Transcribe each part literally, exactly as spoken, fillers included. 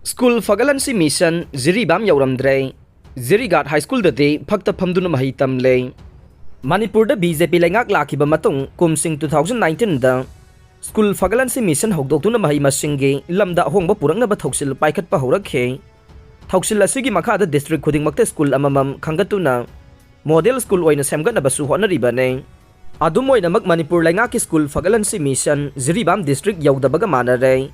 School ꯐꯒꯠꯍꯟꯁꯤ mission Jiribam ꯌꯧꯔꯝꯗ꯭ꯔꯦ꯫ ꯖꯤꯔꯤꯒꯥꯠ ꯍꯥꯏ ꯁ꯭ꯀꯨꯜꯗꯗꯤ ꯐꯛꯇ ꯐꯝꯗꯨꯅ ꯃꯍꯩ ꯇꯝꯂꯦ꯫ ꯃꯅꯤꯄꯨꯔꯗ ꯕꯤ ꯖꯦ ꯄꯤ ꯂꯩꯉꯥꯛ ꯂꯥꯛꯈꯤꯕ ꯃꯇꯨꯡ ꯀꯨꯝꯁꯤꯡ two thousand nineteenꯗ ꯁ꯭ꯀꯨꯜ ꯐꯒꯠꯍꯟꯁꯤ ꯃꯤꯁꯟ ꯍꯧꯗꯣꯛꯇꯨꯅ ꯃꯍꯩ ꯃꯁꯤꯡꯒꯤ ꯂꯝꯗ ꯑꯍꯣꯡꯕ ꯄꯨꯔꯛꯅꯕ ꯊꯧꯁꯤꯜ ꯄꯥꯏꯈꯠꯄ ꯍꯧꯔꯛꯈꯤ꯫ ꯊꯧꯁꯤꯜ ꯑꯁꯤꯒꯤ ꯃꯈꯥꯗ ꯗꯤꯁꯇ꯭ꯔꯤꯛ ꯈꯨꯗꯤꯡꯃꯛꯇ ꯁ꯭ꯀꯨꯜ ꯑꯃꯃꯝ ꯈꯟꯒꯠꯇꯨꯅ ꯃꯣꯗꯦꯜ ꯁ꯭ꯀꯨꯜ ꯑꯣꯏꯅ ꯁꯦꯝꯒꯠꯅꯕꯁꯨ ꯍꯣꯠꯅꯔꯤꯕꯅꯤ꯫ ꯑꯗꯨꯝ ꯑꯣꯏꯅꯃꯛ, ꯃꯅꯤꯄꯨꯔ ꯂꯩꯉꯥꯛꯀꯤ ꯁ꯭ꯀꯨꯜ ꯐꯒꯠꯍꯟꯁꯤ ꯃꯤꯁꯟ ꯖꯤꯔꯤꯕꯥꯝ ꯗꯤꯁꯇ꯭ꯔꯤꯛ ꯌꯧꯗꯕꯒ ꯃꯥꯟꯅꯔꯦ꯫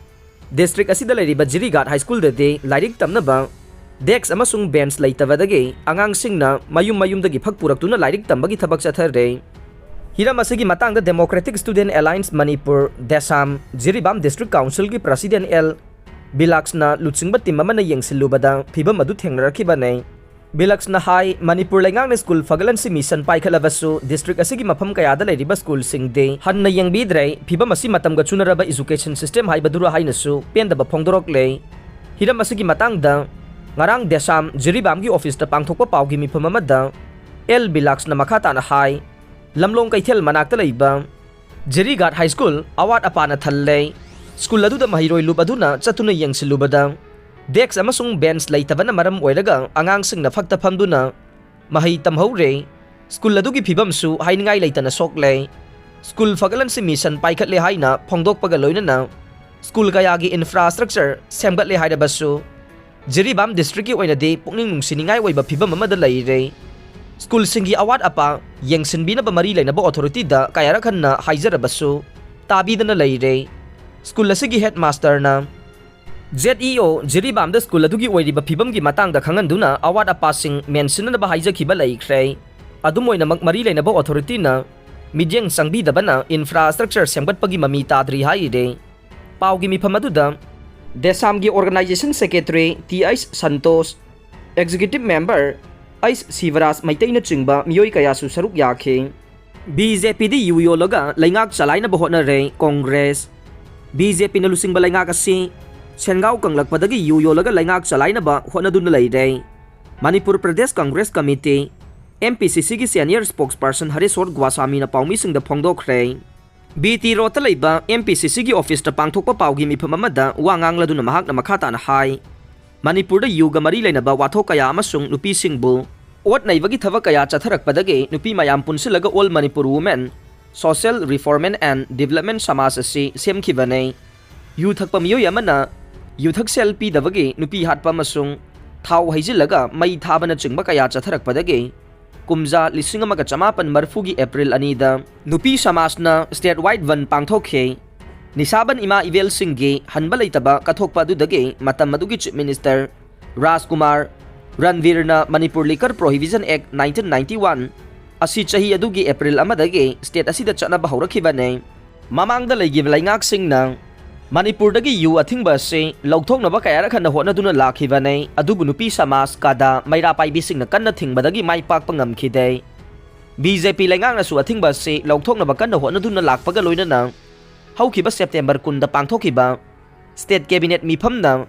ꯗꯤꯁꯇ꯭ꯔꯤꯛ ꯑꯁꯤꯗ ꯂꯩꯔꯤꯕ ꯖꯤꯔꯤꯒꯥꯠ ꯍꯥꯏ ꯁ꯭ꯀꯨꯜꯗꯗꯤ ꯂꯥꯏꯔꯤꯛ ꯇꯝꯅꯕ ꯗꯦꯛꯁ ꯑꯃꯁꯨꯡ ꯕꯦꯟꯆ ꯂꯩꯇꯕꯗꯒꯤ ꯑꯉꯥꯡꯁꯤꯡꯅ ꯃꯌꯨꯝ ꯃꯌꯨꯝꯗꯒꯤ ꯐꯛ ꯄꯨꯔꯛꯇꯨꯅ ꯂꯥꯏꯔꯤꯛ ꯇꯝꯕꯒꯤ ꯊꯕꯛ ꯆꯠꯊꯔꯦ꯫ ꯍꯤꯔꯝ ꯑꯁꯤꯒꯤ ꯃꯇꯥꯡꯗ democratic student alliance Manipur, DESAM, Jiribam district ꯀꯥꯎꯟꯁꯤꯜꯒꯤ ꯄ꯭ꯔꯁꯤꯗꯦꯟꯠ ꯑꯦꯜ ꯕꯤꯂꯥꯛꯁꯅ ꯂꯨꯆꯤꯡꯕ ꯇꯤꯝ ꯑꯃꯅ ꯌꯦꯡꯁꯤꯜꯂꯨꯕꯗ ꯐꯤꯕꯝ ꯑꯗꯨ ꯊꯦꯡꯅꯔꯛꯈꯤꯕꯅꯤ꯫ ꯕꯤꯂꯛꯁꯅ ꯍꯥꯏ, ꯃꯅꯤꯄꯨꯔ ꯂꯩꯉꯥꯛꯅ ꯁ꯭ꯀꯨꯜ ꯐꯒꯠꯍꯟꯁꯤ ꯃꯤꯁꯟ ꯄꯥꯏꯈꯠꯂꯕꯁꯨ ꯗꯤꯁꯇ꯭ꯔꯤꯛ ꯑꯁꯤꯒꯤ ꯃꯐꯝ ꯀꯌꯥꯗ ꯂꯩꯔꯤꯕ ꯁ꯭ꯀꯨꯜꯁꯤꯡꯗꯤ ꯍꯟꯅ ꯌꯦꯡꯕꯤꯗ꯭ꯔꯦ, ꯐꯤꯕꯝ ꯑꯁꯤ ꯃꯇꯝꯒ ꯆꯨꯅꯔꯕ ꯏꯖꯨꯀꯦꯁꯟ ꯁꯤꯁꯇꯦꯝ ꯍꯥꯏꯕꯗꯨꯔ ꯍꯥꯏꯅꯁꯨ ꯄꯦꯟꯗꯕ ꯐꯣꯡꯗꯣꯔꯛꯂꯦ꯫ ꯍꯤꯔꯝ ꯑꯁꯤꯒꯤ ꯃꯇꯥꯡꯗ ꯉꯔꯥꯡ ꯗꯦꯁꯥꯝ ꯖꯤꯔꯤꯕꯥꯝꯒꯤ ꯑꯣꯐꯤꯁꯇ ꯄꯥꯡꯊꯣꯛꯄ ꯄꯥꯎꯒꯤ ꯃꯤꯐꯝ ꯑꯃꯗ ꯑꯦꯜ ꯕꯤꯂꯥꯛꯁꯅ ꯃꯈꯥ ꯇꯥꯅ ꯍꯥꯏ, ꯂꯝꯂꯣꯡ ꯀꯩꯊꯦꯜ ꯃꯅꯥꯛꯇ ꯂꯩꯕ ꯖꯤꯔꯤꯒꯥꯠ ꯍꯥꯏ ꯁ꯭ꯀꯨꯜ ꯑꯋꯥꯠ ꯑꯄꯥꯅ ꯊꯜꯂꯦ꯫ ꯁ꯭ꯀꯨꯜ ꯑꯗꯨꯗ ꯃꯍꯩꯔꯣꯏ ꯂꯨꯞ ꯑꯗꯨꯅ ꯆꯠꯇꯨꯅ ꯌꯦꯡꯁꯤꯜꯂꯨꯕꯗ ꯗꯦꯛꯁ ꯑꯃꯁꯨꯡ ꯕꯦꯟꯆ ꯂꯩꯇꯕꯅ ꯃꯔꯝ ꯑꯣꯏꯔꯒ ꯑꯉꯥꯡꯁꯤꯡꯅ ꯐꯛꯇ ꯐꯝꯗꯨꯅ ꯃꯍꯩ ꯇꯝꯍꯧꯔꯦ꯫ ꯁ꯭ꯀꯨꯜ ꯑꯗꯨꯒꯤ ꯐꯤꯕꯝꯁꯨ ꯍꯥꯏꯅꯤꯡꯉꯥꯏ ꯂꯩꯇꯅ ꯁꯣꯛꯂꯦ꯫ ꯁ꯭ꯀꯨꯜ ꯐꯒꯠꯍꯟꯁꯤ ꯃꯤꯁꯟ ꯄꯥꯏꯈꯠꯂꯦ ꯍꯥꯏꯅ ꯐꯣꯡꯗꯣꯛꯄꯒ ꯂꯣꯏꯅꯅ ꯁ꯭ꯀꯨꯜ ꯀꯌꯥꯒꯤ ꯏꯟꯐ꯭ꯔꯥꯁ꯭ꯇ꯭ꯔꯛꯆꯔ ꯁꯦꯝꯒꯠꯂꯦ ꯍꯥꯏꯔꯕꯁꯨ ꯖꯤꯔꯤꯕꯥꯝ ꯗꯤꯁꯇ꯭ꯔꯤꯛꯀꯤ ꯑꯣꯏꯅꯗꯤ ꯄꯨꯛꯅꯤꯡ ꯅꯨꯡꯁꯤꯅꯤꯡꯉꯥꯏ ꯑꯣꯏꯕ ꯐꯤꯕꯝ ꯑꯃꯗ ꯂꯩꯔꯦ꯫ ꯁ꯭ꯀꯨꯜꯁꯤꯡꯒꯤ ꯑꯋꯥꯠ ꯑꯄꯥ ꯌꯦꯡꯁꯤꯟꯕꯤꯅꯕ ꯃꯔꯤ ꯂꯩꯅꯕ ꯑꯣꯊꯣꯔꯤꯇꯤꯗ ꯀꯌꯥꯔꯛ ꯍꯟꯅ ꯍꯥꯏꯖꯔꯕꯁꯨ ꯇꯥꯕꯤꯗꯅ ꯂꯩꯔꯦ꯫ ꯁ꯭ꯀꯨꯜ ꯑꯁꯤꯒꯤ ꯍꯦꯗ ꯃꯥꯁꯇꯔꯅ ꯖꯦꯠ ꯏ ꯑꯣ ꯖꯤꯔꯤꯕꯥꯝꯗ ꯁ꯭ꯀꯨꯜ ꯑꯗꯨꯒꯤ ꯑꯣꯏꯔꯤꯕ ꯐꯤꯕꯝꯒꯤ ꯃꯇꯥꯡꯗ ꯈꯪꯍꯟꯗꯨꯅ ꯑꯋꯥꯠ ꯑꯄꯥꯁꯤꯡ ꯃꯦꯟꯁꯤꯟꯅꯅꯕ ꯍꯥꯏꯖꯈꯤꯕ ꯂꯩꯈ꯭ꯔꯦ꯫ ꯑꯗꯨꯝ ꯑꯣꯏꯅꯃꯛ, ꯃꯔꯤ ꯂꯩꯅꯕ ꯑꯣꯊꯣꯔꯤꯇꯤꯅ ꯃꯤꯠꯌꯦꯡ ꯆꯪꯕꯤꯗꯕꯅ ꯏꯟꯐ꯭ꯔꯥꯁ꯭ꯇ꯭ꯔꯛꯆꯔ ꯁꯦꯝꯒꯠꯄꯒꯤ ꯃꯃꯤ ꯇꯥꯗ꯭ꯔꯤ ꯍꯥꯏꯔꯦ꯫ ꯄꯥꯎꯒꯤ ꯃꯤꯐꯝ ꯑꯗꯨꯗ ꯗꯦꯁꯥꯝꯒꯤ organization secretary T H Santosh, executive member H Sibraj ꯃꯩꯇꯩꯅꯆꯤꯡꯕ ꯃꯤꯑꯣꯏ ꯀꯌꯥꯁꯨ ꯁꯔꯨꯛ ꯌꯥꯈꯤ꯫ ꯕꯤ ꯖꯦ ꯄꯤꯗꯤ ꯌꯨ ꯌꯣꯜꯂꯒ ꯂꯩꯉꯥꯛ ꯆꯂꯥꯏꯅꯕ ꯍꯣꯠꯅꯔꯦ ꯀꯣꯡꯒ꯭ꯔꯦꯁ꯫ ꯕꯤ ꯖꯦ ꯄꯤꯅ ꯂꯨꯆꯤꯡꯕ ꯂꯩꯉꯥꯛ ꯑꯁꯤ ꯁꯦꯟꯒꯥꯎ ꯀꯪꯂꯛꯄꯗꯒꯤ ꯌꯨ ꯌꯣꯜꯂꯒ ꯂꯩꯉꯥꯛ ꯆꯂꯥꯏꯅꯕ ꯍꯣꯠꯅꯗꯨꯅ ꯂꯩꯔꯦ꯫ Manipur Pradesh Congress committee, M P ꯁꯤ ꯁꯤꯒꯤ ꯁꯦꯅꯤꯌꯔ ꯁ꯭ꯄꯣꯛꯁꯄꯔꯁꯟ ꯍꯔꯦꯁꯣꯔ ꯒꯣꯁ꯭ꯋꯥꯃꯤꯅ ꯄꯥꯎꯃꯤꯁꯤꯡꯗ ꯐꯣꯡꯗꯣꯛꯈ꯭ꯔꯦ꯫ ꯕꯤ ꯇꯤ ꯔꯣꯗꯇ ꯂꯩꯕ ꯑꯦꯝ ꯄꯤ ꯁꯤ ꯁꯤꯒꯤ ꯑꯣꯐꯤꯁꯇ ꯄꯥꯡꯊꯣꯛꯄ ꯄꯥꯎꯒꯤ ꯃꯤꯐꯝ ꯑꯃꯗ ꯋꯥ ꯉꯥꯡꯂꯗꯨꯅ ꯃꯍꯥꯛꯅ ꯃꯈꯥ ꯇꯥꯅ ꯍꯥꯏ, ꯃꯅꯤꯄꯨꯔꯗ ꯌꯨꯒ ꯃꯔꯤ ꯂꯩꯅꯕ ꯋꯥꯊꯣꯛ ꯀꯌꯥ ꯑꯃꯁꯨꯡ ꯅꯨꯄꯤꯁꯤꯡꯕꯨ ꯑꯣꯠ ꯅꯩꯕꯒꯤ ꯊꯕꯛ ꯀꯌꯥ ꯆꯠꯊꯔꯛꯄꯗꯒꯤ ꯅꯨꯄꯤ ꯃꯌꯥꯝ ꯄꯨꯟꯁꯤꯜꯂꯒ All Manipur Women Social Reform and Development ꯁꯃꯥꯖ ꯑꯁꯤ ꯁꯦꯝꯈꯤꯕꯅꯤ꯫ ꯌꯨ ꯊꯛꯄ ꯃꯤꯑꯣꯏ ꯑꯃꯅ ꯌꯨꯊꯛ ꯁꯦꯜ ꯄꯤꯗꯕꯒꯤ ꯅꯨꯄꯤ ꯍꯥꯠꯄ ꯑꯃꯁꯨꯡ ꯊꯥꯎ ꯍꯩꯖꯤꯜꯂꯒ ꯃꯩ ꯊꯥꯕꯅꯆꯤꯡꯕ ꯀꯌꯥ ꯆꯠꯊꯔꯛꯄꯗꯒꯤ ꯀꯨꯝꯖꯥ ꯂꯤꯁꯤꯡ ꯑꯃꯒ ꯆꯃꯥꯄꯟ ꯃꯔꯤꯐꯨꯒꯤ ꯑꯦꯄ꯭ꯔꯤꯜ ꯑꯅꯤꯗ ꯅꯨꯄꯤ ꯁꯃꯥꯖꯅ ꯁ꯭ꯇꯦꯠ ꯋꯥꯏꯗ ꯕꯟ ꯄꯥꯡꯊꯣꯛꯈꯤ꯫ ꯅꯤꯁꯥꯕꯟ ꯏꯃꯥ ꯏꯕꯦꯜꯁꯤꯡꯒꯤ ꯍꯟꯕ ꯂꯩꯇꯕ ꯀꯠꯊꯣꯛꯄ ꯑꯗꯨꯗꯒꯤ ꯃꯇꯝ ꯑꯗꯨꯒꯤ ꯆꯤꯐ ꯃꯤꯅꯤꯁꯇꯔ ꯔꯥꯖꯀꯨꯃꯥꯔ ꯔꯟꯕꯤꯔꯅ ꯃꯅꯤꯄꯨꯔ ꯂꯤꯀꯔ ꯄ꯭ꯔꯣꯍꯤꯕꯤꯖꯟ ꯑꯦꯛ ꯅꯥꯏꯟꯇꯤꯟ ꯅꯥꯏꯟꯇꯤ ꯋꯥꯟ ꯑꯁꯤ ꯆꯍꯤ ꯑꯗꯨꯒꯤ ꯑꯦꯄ꯭ꯔꯤꯜ ꯑꯃꯗꯒꯤ ꯁ꯭ꯇꯦꯠ ꯑꯁꯤꯗ ꯆꯠꯅꯕ ꯍꯧꯔꯛꯈꯤꯕꯅꯤ꯫ ꯃꯃꯥꯡꯗ ꯂꯩꯈꯤꯕ ꯂꯩꯉꯥꯛꯁꯤꯡꯅ ꯃꯅꯤꯄꯨꯔꯗꯒꯤ ꯌꯨ ꯑꯊꯤꯡꯕ ꯑꯁꯤ ꯂꯧꯊꯣꯛꯅꯕ ꯀꯌꯥꯔꯛ ꯍꯟꯅ ꯍꯣꯠꯅꯗꯨꯅ ꯂꯥꯛꯈꯤꯕꯅꯤ, ꯑꯗꯨꯕꯨ ꯅꯨꯄꯤ ꯁꯃꯥꯖ, ꯀꯥꯗꯥ, ꯃꯩꯔꯥ ꯄꯥꯏꯕꯤꯁꯤꯡꯅ ꯀꯟꯅ ꯊꯤꯡꯕꯗꯒꯤ ꯃꯥꯏ ꯄꯥꯛꯄ ꯉꯝꯈꯤꯗꯦ꯫ ꯕꯤ ꯖꯦ ꯄꯤ ꯂꯩꯉꯥꯛꯅꯁꯨ ꯑꯊꯤꯡꯕ ꯑꯁꯤ ꯂꯧꯊꯣꯛꯅꯕ ꯀꯟꯅ ꯍꯣꯠꯅꯗꯨꯅ ꯂꯥꯛꯄꯒ ꯂꯣꯏꯅꯅ ꯍꯧꯈꯤꯕ ꯁꯦꯞꯇꯦꯝꯕꯔ ꯀꯨꯟꯗ ꯄꯥꯡꯊꯣꯛꯈꯤꯕ ꯁ꯭ꯇꯦꯠ ꯀꯦꯕꯤꯅꯦꯠ ꯃꯤꯐꯝꯅ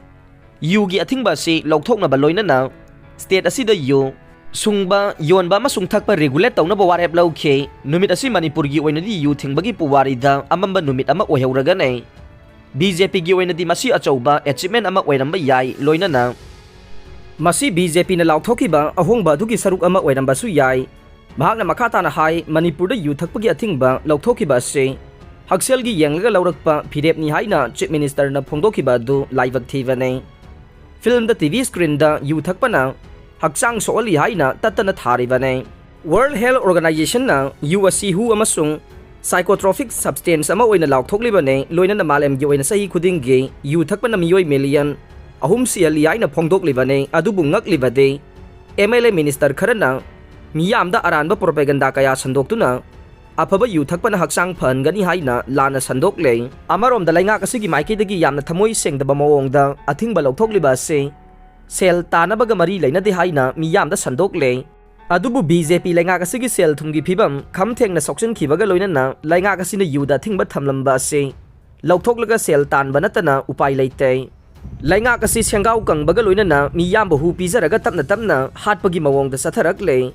ꯌꯨꯒꯤ ꯑꯊꯤꯡꯕ ꯑꯁꯤ ꯂꯧꯊꯣꯛꯅꯕ ꯂꯣꯏꯅꯅ ꯁ꯭ꯇꯦꯠ ꯑꯁꯤꯗ ꯌꯨ ꯁꯨꯡꯕ, ꯌꯣꯟꯕ ꯑꯃꯁꯨꯡ ꯊꯛꯄ ꯔꯤꯒꯨꯂꯦꯠ ꯇꯧꯅꯕ ꯋꯥꯔꯦꯞ ꯂꯧꯈꯤ꯫ ꯅꯨꯃꯤꯠ ꯑꯁꯤ ꯃꯅꯤꯄꯨꯔꯒꯤ ꯑꯣꯏꯅꯗꯤ ꯌꯨ ꯊꯤꯡꯕꯒꯤ ꯄꯨꯋꯥꯔꯤꯗ ꯑꯃꯝꯕ ꯅꯨꯃꯤꯠ ꯑꯃ ꯑꯣꯏꯍꯧꯔꯒꯅꯤ꯫ ꯕꯤ ꯖꯦ ꯄꯤꯒꯤ ꯑꯣꯏꯅꯗꯤ ꯃꯁꯤ ꯑꯆꯧꯕ ꯑꯦꯆꯤꯞꯃꯦꯟ ꯑꯃ ꯑꯣꯏꯔꯝꯕ ꯌꯥꯏ, ꯂꯣꯏꯅꯅ ꯃꯁꯤ ꯕꯤ ꯖꯦ ꯄꯤꯅ ꯂꯥꯎꯊꯣꯛꯈꯤꯕ ꯑꯍꯣꯡꯕ ꯑꯗꯨꯒꯤ ꯁꯔꯨꯛ ꯑꯃ ꯑꯣꯏꯔꯝꯕꯁꯨ ꯌꯥꯏ꯫ ꯃꯍꯥꯛꯅ ꯃꯈꯥ ꯇꯥꯅ ꯍꯥꯏ, ꯃꯅꯤꯄꯨꯔꯗ ꯌꯨ ꯊꯛꯄꯒꯤ ꯑꯊꯤꯡꯕ ꯂꯧꯊꯣꯛꯈꯤꯕ ꯑꯁꯤ ꯍꯛꯁꯦꯜꯒꯤ ꯌꯦꯡꯂꯒ ꯂꯧꯔꯛꯄ ꯐꯤꯔꯦꯞꯅꯤ ꯍꯥꯏꯅ ꯆꯤꯐ ꯃꯤꯅꯤꯁꯇꯔꯅ ꯐꯣꯡꯗꯣꯛꯈꯤꯕ ꯑꯗꯨ ꯂꯥꯏꯕꯛ ꯊꯤꯕꯅꯤ꯫ ꯐꯤꯜꯝꯗ ꯇꯤ ꯚꯤ ꯁ꯭ꯀ꯭ꯔꯤꯟꯗ ꯌꯨ ꯊꯛꯄꯅ ꯍꯛꯆꯥꯡ ꯁꯣꯛꯍꯜꯂꯤ ꯍꯥꯏꯅ ꯇꯠꯇꯅ ꯊꯥꯔꯤꯕꯅꯤ꯫ ꯋꯥꯔꯜꯗ ꯍꯦꯜꯊ ꯑꯣꯔꯒꯅꯥꯏꯖꯦꯁꯟꯅ ꯌꯨ ꯑꯁꯤ ꯍꯨ ꯑꯃꯁꯨꯡ ꯁꯥꯏꯀꯣꯇ꯭ꯔꯣꯐꯤꯛ ꯁꯕꯁꯇꯦꯟꯁ ꯑꯃ ꯑꯣꯏꯅ ꯂꯥꯎꯊꯣꯛꯂꯤꯕꯅꯤ, ꯂꯣꯏꯅꯅ ꯃꯥꯂꯦꯝꯒꯤ ꯑꯣꯏꯅ ꯆꯍꯤ ꯈꯨꯗꯤꯡꯒꯤ ꯌꯨ ꯊꯛꯄꯅ ꯃꯤꯑꯣꯏ ꯃꯤꯂꯤꯌꯟ ꯑꯍꯨꯝ ꯁꯤꯍꯜꯂꯤ ꯍꯥꯏꯅ ꯐꯣꯡꯗꯣꯛꯂꯤꯕꯅꯤ꯫ ꯑꯗꯨꯕꯨ ꯉꯛꯂꯤꯕꯗꯤ, ꯑꯦꯝ ꯑꯦꯜ ꯑꯦ ꯃꯤꯅꯤꯁꯇꯔ ꯈꯔꯅ ꯃꯤꯌꯥꯝꯗ ꯑꯔꯥꯟꯕ ꯄ꯭ꯔꯣꯄꯦꯒꯟꯗꯥ ꯀꯌꯥ ꯁꯟꯗꯣꯛꯇꯨꯅ ꯑꯐꯕ ꯌꯨ ꯊꯛꯄꯅ ꯍꯛꯆꯥꯡ ꯐꯍꯟꯒꯅꯤ ꯍꯥꯏꯅ ꯂꯥꯟꯅ ꯁꯟꯗꯣꯛꯂꯦ꯫ ꯑꯃꯔꯣꯝꯗ ꯂꯩꯉꯥꯛ ꯑꯁꯤꯒꯤ ꯃꯥꯏꯀꯩꯗꯒꯤ ꯌꯥꯝꯅ ꯊꯃꯣꯏ ꯁꯦꯡꯗꯕ ꯃꯑꯣꯡꯗ ꯑꯊꯤꯡꯕ ꯂꯧꯊꯣꯛꯂꯤꯕ ꯑꯁꯤ ꯁꯦꯜ ꯇꯥꯅꯕꯒ ꯃꯔꯤ ꯂꯩꯅꯗꯦ ꯍꯥꯏꯅ ꯃꯤꯌꯥꯝꯗ ꯁꯟꯗꯣꯛꯂꯦ꯫ ꯑꯗꯨꯕꯨ ꯕꯤ ꯖꯦ ꯄꯤ ꯂꯩꯉꯥꯛ ꯑꯁꯤꯒꯤ ꯁꯦꯜ ꯊꯨꯝꯒꯤ ꯐꯤꯕꯝ ꯈꯝ ꯊꯦꯡꯅ ꯁꯣꯛꯆꯤꯟꯈꯤꯕꯒ ꯂꯣꯏꯅꯅ ꯂꯩꯉꯥꯛ ꯑꯁꯤꯅ ꯌꯨꯗ ꯑꯊꯤꯡꯕ ꯊꯝꯂꯝꯕ ꯑꯁꯤ ꯂꯧꯊꯣꯛꯂꯒ ꯁꯦꯜ ꯇꯥꯟꯕ ꯅꯠꯇꯅ ꯎꯄꯥꯏ ꯂꯩꯇꯦ꯫ ꯂꯩꯉꯥꯛ ꯑꯁꯤ ꯁꯦꯡꯒꯥꯎ ꯀꯪꯕꯒ ꯂꯣꯏꯅꯅ ꯃꯤꯌꯥꯝꯕ ꯍꯨ ꯄꯤꯖꯔꯒ ꯇꯞꯅ ꯇꯞꯅ ꯍꯥꯠꯄꯒꯤ ꯃꯑꯣꯡꯗ ꯆꯠꯊꯔꯛꯂꯦ꯫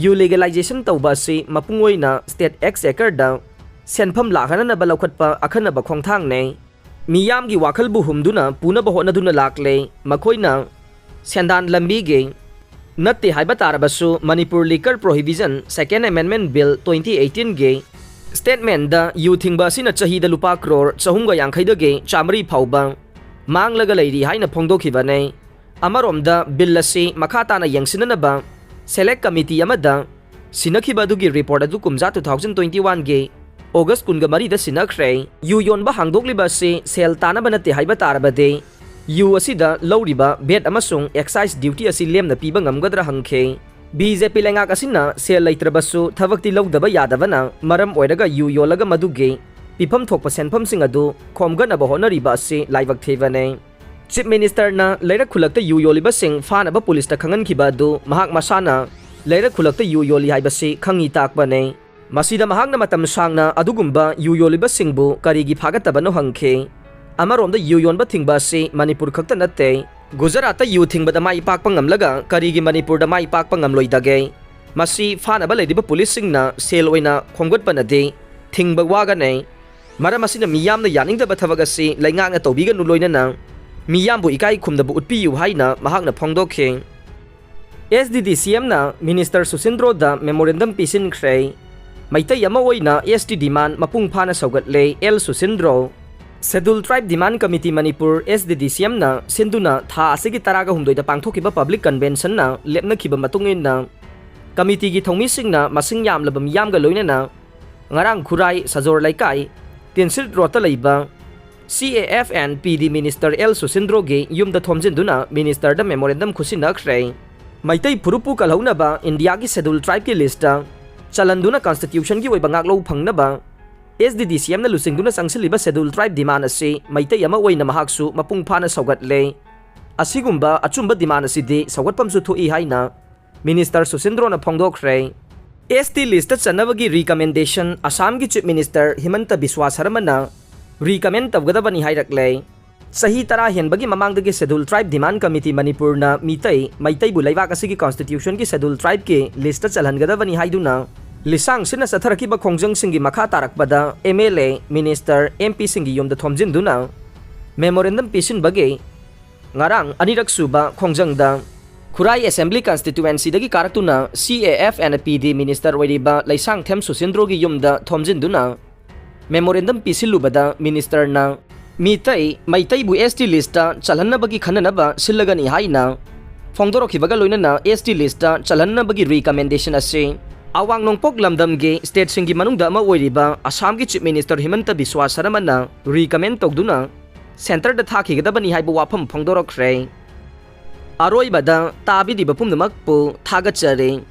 ꯌꯨ ꯂꯤꯒꯦꯂꯥꯏꯖꯦꯁꯟ ꯇꯧꯕ ꯑꯁꯤ ꯃꯄꯨꯡ ꯑꯣꯏꯅ ꯁ꯭ꯇꯦꯠ ꯑꯦꯛꯁꯆꯦꯀꯔꯗ ꯁꯦꯟꯐꯝ ꯂꯥꯛꯍꯟꯅꯅꯕ ꯂꯧꯈꯠꯄ ꯑꯈꯟꯅꯕ ꯈꯣꯡꯊꯥꯡꯅꯦ꯫ ꯃꯤꯌꯥꯝꯒꯤ ꯋꯥꯈꯜꯕꯨ ꯍꯨꯝꯗꯨꯅ ꯄꯨꯅꯕ ꯍꯣꯠꯅꯗꯨꯅ ꯂꯥꯛꯂꯦ꯫ ꯃꯈꯣꯏꯅ ꯁꯦꯟꯗꯥꯟ ꯂꯝꯕꯤꯒꯤ ꯅꯠꯇꯦ ꯍꯥꯏꯕ ꯇꯥꯔꯕꯁꯨ, Manipur Liquor Prohibition Second Amendment Bill twenty eighteen ꯒꯤ statement ꯗ ꯌꯨ ꯊꯤꯡꯕ ꯑꯁꯤꯅ ꯆꯍꯤꯗ ꯂꯨꯄꯥ ꯀ꯭ꯔꯣꯔ ꯆꯍꯨꯝꯒ ꯌꯥꯡꯈꯩꯗꯒꯤ ꯆꯥꯃꯔꯤ ꯐꯥꯎꯕ ꯃꯥꯡꯂꯒ ꯂꯩꯔꯤ ꯍꯥꯏꯅ ꯐꯣꯡꯗꯣꯛꯈꯤꯕꯅꯤ꯫ ꯑꯃꯔꯣꯝꯗ, ꯕꯤꯜ ꯑꯁꯤ ꯃꯈꯥ ꯇꯥꯅ ꯌꯦꯡꯁꯤꯟꯅꯅꯕ select committee ꯑꯃꯗ ꯁꯤꯟꯅꯈꯤꯕ ꯑꯗꯨꯒꯤ report ꯑꯗꯨ ꯀꯨꯝꯖꯥ two thousand twenty one ꯒꯤ August ꯀꯨꯟꯒ ꯃꯔꯤꯗ ꯁꯤꯟꯅꯈ꯭ꯔꯦ꯫ ꯌꯨ ꯌꯣꯟꯕ ꯍꯥꯡꯗꯣꯛꯂꯤꯕ ꯑꯁꯤ ꯁꯦꯜ ꯇꯥꯅꯕ ꯅꯠꯇꯦ ꯍꯥꯏꯕ ꯇꯥꯔꯕꯗꯤ, ꯌꯨ ꯑꯁꯤꯗ ꯂꯧꯔꯤꯕ vat ꯑꯃꯁꯨꯡ excise duty ꯑꯁꯤ ꯂꯦꯝꯅ ꯄꯤꯕ ꯉꯝꯒꯗ꯭ꯔꯥ ꯍꯪꯈꯤ꯫ ꯕꯤ ꯖꯦ ꯄꯤ ꯂꯩꯉꯥꯛ ꯑꯁꯤꯅ ꯁꯦꯜ ꯂꯩꯇ꯭ꯔꯕꯁꯨ ꯊꯕꯛꯇꯤ ꯂꯧꯗꯕ ꯌꯥꯗꯕꯅ ꯃꯔꯝ ꯑꯣꯏꯔꯒ ꯌꯨ ꯌꯣꯜꯂꯒ ꯃꯗꯨꯒꯤ ꯄꯤꯐꯝ ꯊꯣꯛꯄ ꯁꯦꯟꯐꯝꯁꯤꯡ ꯑꯗꯨ ꯈꯣꯝꯒꯠꯅꯕ ꯍꯣꯠꯅꯔꯤꯕ ꯑꯁꯤ ꯂꯥꯏꯕꯛ ꯊꯤꯕꯅꯤ꯫ Chief Minister ꯅ ꯂꯩꯔꯛ ꯈꯨꯜꯂꯛꯇ ꯌꯨ ꯌꯣꯜꯂꯤꯕꯁꯤꯡ ꯐꯥꯅꯕ ꯄꯨꯂꯤꯁꯇ ꯈꯪꯍꯟꯈꯤꯕ ꯑꯗꯨ ꯃꯍꯥꯛ ꯃꯁꯥꯅ ꯂꯩꯔꯛ ꯈꯨꯜꯂꯛꯇ ꯌꯨ ꯌꯣꯜꯂꯤ ꯍꯥꯏꯕꯁꯤ ꯈꯪꯏ ꯇꯥꯛꯄꯅꯤ꯫ ꯃꯁꯤꯗ ꯃꯍꯥꯛꯅ ꯃꯇꯝ ꯁꯥꯡꯅ ꯑꯗꯨꯒꯨꯝꯕ ꯌꯨ ꯌꯣꯜꯂꯤꯕꯁꯤꯡꯕꯨ ꯀꯔꯤꯒꯤ ꯐꯥꯒꯠꯇꯕꯅꯣ ꯍꯪꯈꯤ꯫ ꯑꯃꯔꯣꯝꯗ ꯌꯨ ꯌꯣꯟꯕ ꯊꯤꯡꯕ ꯑꯁꯤ ꯃꯅꯤꯄꯨꯔ ꯈꯛꯇ ꯅꯠꯇꯦ꯫ ꯒꯨꯖꯔꯥꯠꯇ ꯌꯨ ꯊꯤꯡꯕꯗ ꯃꯥꯏ ꯄꯥꯛꯄ ꯉꯝꯂꯒ ꯀꯔꯤꯒꯤ ꯃꯅꯤꯄꯨꯔꯗ ꯃꯥꯏ ꯄꯥꯛꯄ ꯉꯝꯂꯣꯏꯗꯒꯦ? ꯃꯁꯤ ꯐꯥꯅꯕ ꯂꯩꯔꯤꯕ ꯄꯨꯂꯤꯁꯁꯤꯡꯅ ꯁꯦꯜ ꯑꯣꯏꯅ ꯈꯣꯝꯒꯠꯄꯅꯗꯤ ꯊꯤꯡꯕ ꯋꯥꯒꯅꯤ꯫ ꯃꯔꯝ ꯑꯁꯤꯅ ꯃꯤꯌꯥꯝꯅ ꯌꯥꯅꯤꯡꯗꯕ ꯊꯕꯛ ꯑꯁꯤ ꯂꯩꯉꯥꯛꯅ ꯇꯧꯕꯤꯒꯅꯨ, ꯂꯣꯏꯅꯅ ꯃꯤꯌꯥꯝꯕꯨ ꯏꯀꯥꯏ ꯈꯨꯝꯅꯕ ꯎꯠꯄꯤꯌꯨ ꯍꯥꯏꯅ ꯃꯍꯥꯛꯅ ꯐꯣꯡꯗꯣꯛꯈꯤ꯫ ꯑꯦꯁ D D C ꯑꯦꯝꯅ Minister ꯁꯨꯁꯤꯟꯗ꯭ꯔꯣꯗ memorandum ꯄꯤꯁꯤꯟꯈ꯭ꯔꯦ꯫ Meitei ꯑꯃ ꯑꯣꯏꯅ ꯑꯦꯁ ꯇꯤ demand ꯃꯄꯨꯡ ꯐꯥꯅ ꯁꯧꯒꯠꯂꯦ, L Susindro. Scheduled Tribe Demand Committee ꯃꯅꯤꯄꯨꯔ, ꯑꯦꯁ ꯗꯤ ꯗꯤ ꯁꯤ ꯑꯦꯝꯅ ꯁꯤꯟꯗꯨꯅ ꯊꯥ ꯑꯁꯤꯒꯤ ꯇꯔꯥꯒ ꯍꯨꯝꯗꯣꯏꯗ ꯄꯥꯡꯊꯣꯛꯈꯤꯕ public conventionꯅ ꯂꯦꯞꯅꯈꯤꯕ ꯃꯇꯨꯡ ꯏꯟꯅ, committeeꯒꯤ ꯊꯧꯃꯤꯁꯤꯡꯅ ꯃꯁꯤꯡ ꯌꯥꯝꯂꯕ ꯃꯤꯌꯥꯝꯒ ꯂꯣꯏꯅꯅ ꯉꯔꯥꯡ ꯈꯨꯔꯥꯏ ꯁꯖꯣꯔ ꯂꯩꯀꯥꯏ, ꯇꯤꯟꯁꯤꯠ ꯔꯣꯗꯇ ꯂꯩꯕ C A F and P D Minister L ꯁꯨꯁꯤꯟꯗ꯭ꯔꯣꯒꯤ ꯌꯨꯝꯗ ꯊꯣꯝꯖꯤꯟꯗꯨꯅ ministerꯗ memorandum ꯈꯨꯠꯁꯤꯟꯅꯈ꯭ꯔꯦ꯫ ꯃꯩꯇꯩ ꯐꯨꯔꯨꯞꯄꯨ ꯀꯜꯍꯧꯅꯕ ꯏꯟꯗꯤꯌꯥꯒꯤ Scheduled Tribeꯀꯤ listꯇ ꯆꯜꯍꯟꯗꯨꯅ constitutionꯒꯤ ꯑꯣꯏꯕ ꯉꯥꯛꯂꯧ ꯐꯪꯅꯕ ꯑꯦꯁ ꯗꯤ ꯗꯤ ꯁꯤ ꯑꯦꯝꯅ ꯂꯨꯆꯤꯡꯗꯨꯅ ꯆꯪꯁꯤꯜꯂꯤꯕ Scheduled Tribe demand ꯑꯁꯤ ꯃꯩꯇꯩ ꯑꯃ ꯑꯣꯏꯅ ꯃꯍꯥꯛꯁꯨ ꯃꯄꯨꯡ ꯐꯥꯅ ꯁꯧꯒꯠꯂꯦ꯫ ꯑꯁꯤꯒꯨꯝꯕ ꯑꯆꯨꯝꯕ demand ꯑꯁꯤꯗꯤ ꯁꯧꯒꯠꯐꯝꯁꯨ ꯊꯣꯛꯏ ꯍꯥꯏꯅ Minister ꯁꯨꯁꯤꯟꯗ꯭ꯔꯣꯅ ꯐꯣꯡꯗꯣꯛꯈ꯭ꯔꯦ꯫ ꯑꯦꯁ ꯇꯤ listꯇ ꯆꯟꯅꯕꯒꯤ recommendation ꯑꯁꯥꯝꯒꯤ Chief Minister ꯍꯤꯃꯟꯇ ꯕꯤꯁ꯭ꯋꯥ ꯁꯔꯃꯅ recommend ꯇꯧꯒꯗꯕꯅꯤ ꯍꯥꯏꯔꯛꯂꯦ꯫ ꯆꯍꯤ ꯇꯔꯥ ꯍꯦꯟꯕꯒꯤ ꯃꯃꯥꯡꯗꯒꯤ Scheduled Tribe Demand Committee ꯃꯅꯤꯄꯨꯔꯅ ꯃꯤꯇꯩ, ꯃꯩꯇꯩꯕꯨ ꯂꯩꯕꯥꯛ ꯑꯁꯤꯒꯤ constitutionꯒꯤ Scheduled Tribeꯀꯤ listꯇ ꯆꯜꯍꯟꯒꯗꯕꯅꯤ ꯍꯥꯏꯗꯨꯅ ꯂꯤꯁꯥꯡ ꯁꯤꯠꯅ ꯆꯠꯊꯔꯛꯈꯤꯕ ꯈꯣꯡꯖꯪꯁꯤꯡꯒꯤ ꯃꯈꯥ ꯇꯥꯔꯛꯄꯗ MLA, minister, MPꯁꯤꯡꯒꯤ ꯌꯨꯝꯗ ꯊꯣꯝꯖꯤꯟꯗꯨꯅ memorandum ꯄꯤꯁꯤꯟꯕꯒꯤ ꯉꯔꯥꯡ ꯑꯅꯤꯔꯛ ꯁꯨꯕ ꯈꯣꯡꯖꯪꯗ ꯈꯨꯔꯥꯏ Assembly Constituencyꯗꯒꯤ ꯀꯥꯔꯛꯇꯨꯅ CAF and PD minister ꯑꯣꯏꯔꯤꯕ ꯂꯩꯁꯥꯡꯊꯦꯝ ꯁꯨꯁꯤꯟꯗ꯭ꯔꯣꯒꯤ ꯌꯨꯝꯗ ꯊꯣꯝꯖꯤꯟꯗꯨꯅ memorandum ꯄꯤꯁꯤꯜꯂꯨꯕꯗ ministerꯅ ꯃꯤꯇꯩ, ꯃꯩꯇꯩꯕꯨ ST listꯇ ꯆꯜꯍꯟꯅꯕꯒꯤ ꯈꯟꯅꯅꯕ ꯁꯤꯜꯂꯒꯅꯤ ꯍꯥꯏꯅ ꯐꯣꯡꯗꯣꯔꯛꯈꯤꯕꯒ ꯂꯣꯏꯅꯅ ST listꯇ ꯆꯜꯍꯟꯅꯕꯒꯤ recommendation ꯑꯁꯤ ꯑꯋꯥꯡ ꯅꯣꯡꯄꯣꯛ ꯂꯝꯗꯝꯒꯤ stateꯁꯤꯡꯒꯤ ꯃꯅꯨꯡꯗ ꯑꯃ ꯑꯣꯏꯔꯤꯕ ꯑꯁꯥꯝꯒꯤ Chief Minister ꯍꯤꯃꯟꯇ ꯕꯤꯁ꯭ꯋꯥ ꯁꯔꯃꯅ recommend ꯇꯧꯗꯨꯅ centreꯗ ꯊꯥꯈꯤꯒꯗꯕꯅꯤ ꯍꯥꯏꯕ ꯋꯥꯐꯝ ꯐꯣꯡꯗꯣꯔꯛꯈ꯭ꯔꯦ꯫ ꯑꯔꯣꯏꯕꯗ ꯇꯥꯕꯤꯔꯤꯕ ꯄꯨꯝꯅꯃꯛꯄꯨ ꯊꯥꯒꯠꯆꯔꯤ꯫